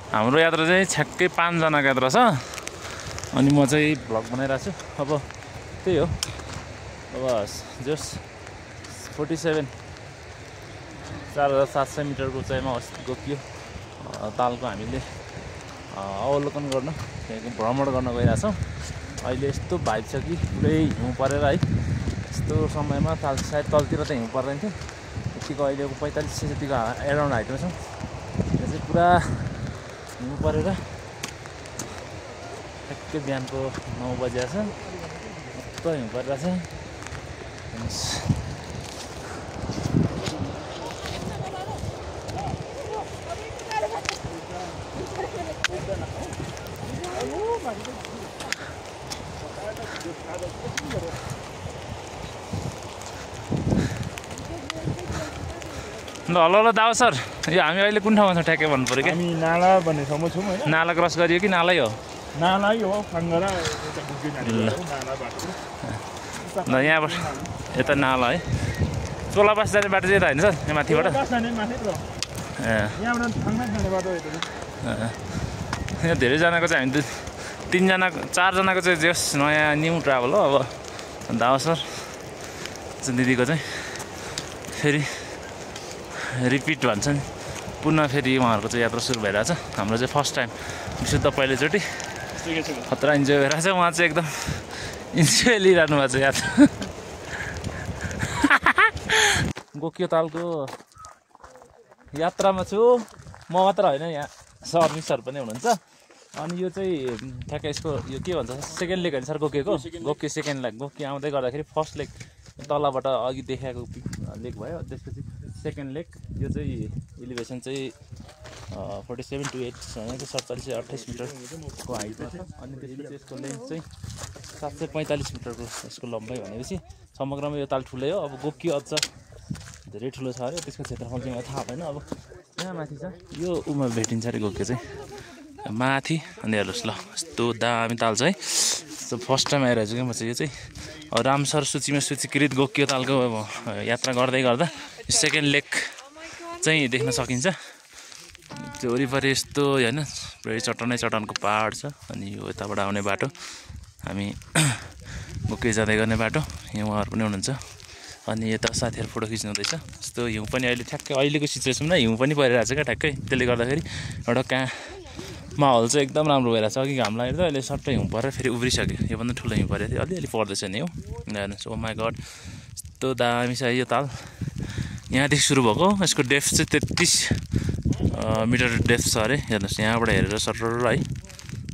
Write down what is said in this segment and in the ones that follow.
हाम्रो यात्रा चाहिँ छ्याक्कै 5 जनाको यात्रा छ अनि म चाहिँ भ्लग बनाइरहेको छु। अब त्यही हो, अब जस 47 4700 मिटरको उचाइमा गोकियो तालको हामीले अवलोकन गर्न त्यहाँको भ्रमण गर्न गइरहेछौँ। अहिले यस्तो भाइब छ कि पुरै हिउँ परेर है, यस्तो समयमा ताल सायद तलतिर त हिउँ पर्दैन थियो, यतिको अहिलेको 45 जतिको एराउन्ड हाइटमा छौँ। यो चाहिँ पुरा हिउँ परेर ठ्याक्कै बिहानको 9 बजे छ, यस्तो हिउँ परिरहेछ। ल दावा सर, यो हामी अहिले कुन ठाउँमा छौँ ठ्याक्कै भन्नु पऱ्यो क्या? हामी नाला भन्ने ठाउँमा छौँ होइन। नाला क्रस गरियो कि नालै हो? नालै हो, फाङ्गरा यता बुग्यो जाने नाला बाटो। ल यहाँबाट यता नाला है, चोलाबास जाने बाटो चाहिँ यता होइन सर, यहाँ माथिबाट? यहाँबाट फाङ्गा जाने बाटो यता। यहाँ धेरैजनाको चाहिँ हामी 4जनाको चाहिँ जस नयाँ न्यू ट्राभल हो। अब दावा सर दिदीको चाहिँ फेरि रिपिट भन्छ नि, पुनः फेरि उहाँहरूको चाहिँ यात्रा सुरु भइरहेछ। हाम्रो चाहिँ फर्स्ट टाइम विशुद्ध पहिलोचोटि खतरा इन्जोय भइरहेछ। उहाँ चाहिँ एकदम इन्जोय लिइरहनु भएको छ यात्रा। गोकियो तालको यात्रामा छु म मात्र होइन, यहाँ सर मिसहरू पनि हुनुहुन्छ। अनि यो चाहिँ ठ्याक्कै यसको यो के भन्छ, सेकेन्ड लेग होइन सर गोकिएको? गोकियो सेकेन्ड लेग। गोकियो आउँदै गर्दाखेरि फर्स्ट लेग तलबाट अघि देखाएको लेग भयो, त्यसपछि सेकेन्ड लेग। यो चाहिँ इलिभेसन चाहिँ 47 to 8 होइन, 47 28 मिटरको हाइटमा छ। अनि त्यसपछि यसको लेन्थ चाहिँ 745 मिटरको यसको लम्बाइ भनेपछि समग्रमा यो ताल ठुलै हो। अब गोकियो अझ धेरै ठुलो छ अरे, त्यसको क्षेत्रफल चाहिँ मलाई थाहा भएन। अब यहाँ माथि छ, यो उमा भेटिन्छ अरे गोकियो चाहिँ माथि। अनि हेर्नुहोस् ल, यस्तो दामी ताल छ है। फर्स्ट टाइम आइरहेको छु क्या म चाहिँ। यो चाहिँ रामसर सूचीमा सूचीकृत गोकियो तालको यात्रा गर्दै गर्दा सेकेन्ड लेग चाहिँ देख्न सकिन्छ। त्यो वरिपरि यस्तो होइन, पुरै चट्टानको पहाड छ। अनि यो यताबाट आउने बाटो, हामी गोकियो जाँदै गर्ने बाटो, यहाँ उहाँहरू पनि हुनुहुन्छ। अनि यता साथीहरू फोटो खिच्नु हुँदैछ। यस्तो हिउँ पनि अहिले ठ्याक्कै अहिलेको सिचुएसनमा हिउँ पनि परिरहेको छ क्या ठ्याक्कै। त्यसले गर्दाखेरि एउटा माहौल चाहिँ एकदम राम्रो भइरहेको छ। अघि घाम लागेर अहिले सट्टै हिउँ परेर फेरि उब्रिसक्यो। योभन्दा ठुलो हिउँ परेको थियो, अलिअलि पर्दैछ नि हो। हेर्नुहोस्, ओ माई गड, यस्तो दामी छ यो ताल। यहाँदेखि सुरु भएको, यसको डेप्थ चाहिँ 33 मिटर डेप्थ छ अरे। हेर्नुहोस् यहाँबाट हेरेर सटर है।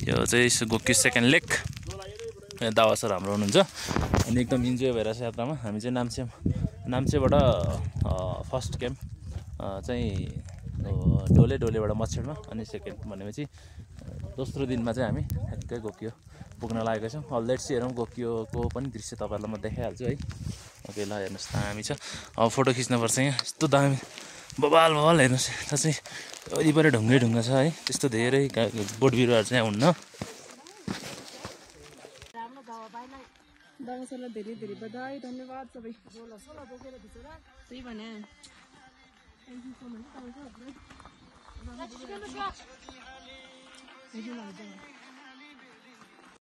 यो चाहिँ गोकियो सेकेन्ड लेग। दावा सर हाम्रो हुनुहुन्छ। अनि एकदम इन्जोय भइरहेछ यात्रामा। हामी चाहिँ नाम्चेबाट फर्स्ट क्याम्प चाहिँ डोलेबाट मच्छेडमा, अनि सेकेन्ड भनेपछि दोस्रो दिनमा चाहिँ हामी ठ्याक्कै गोकियो पुग्न लागेका छौँ। लेट्स हेरौँ गोकियोको पनि दृश्य तपाईँहरूलाई म देखाइहाल्छु है। ओके ल, हेर्नुहोस् दामी छ। अब फोटो खिच्नुपर्छ यहाँ, यस्तो दामी बबाल हेर्नुहोस्। यता चाहिँ वरिपरि ढुङ्गा छ है, त्यस्तो धेरै बोट बिरुवाहरू चाहिँ हुन्न। दावासरलाई धेरै धेरै बधाई, धन्यवाद सबै। त्यही भने थ्याङ्क यू सो मच।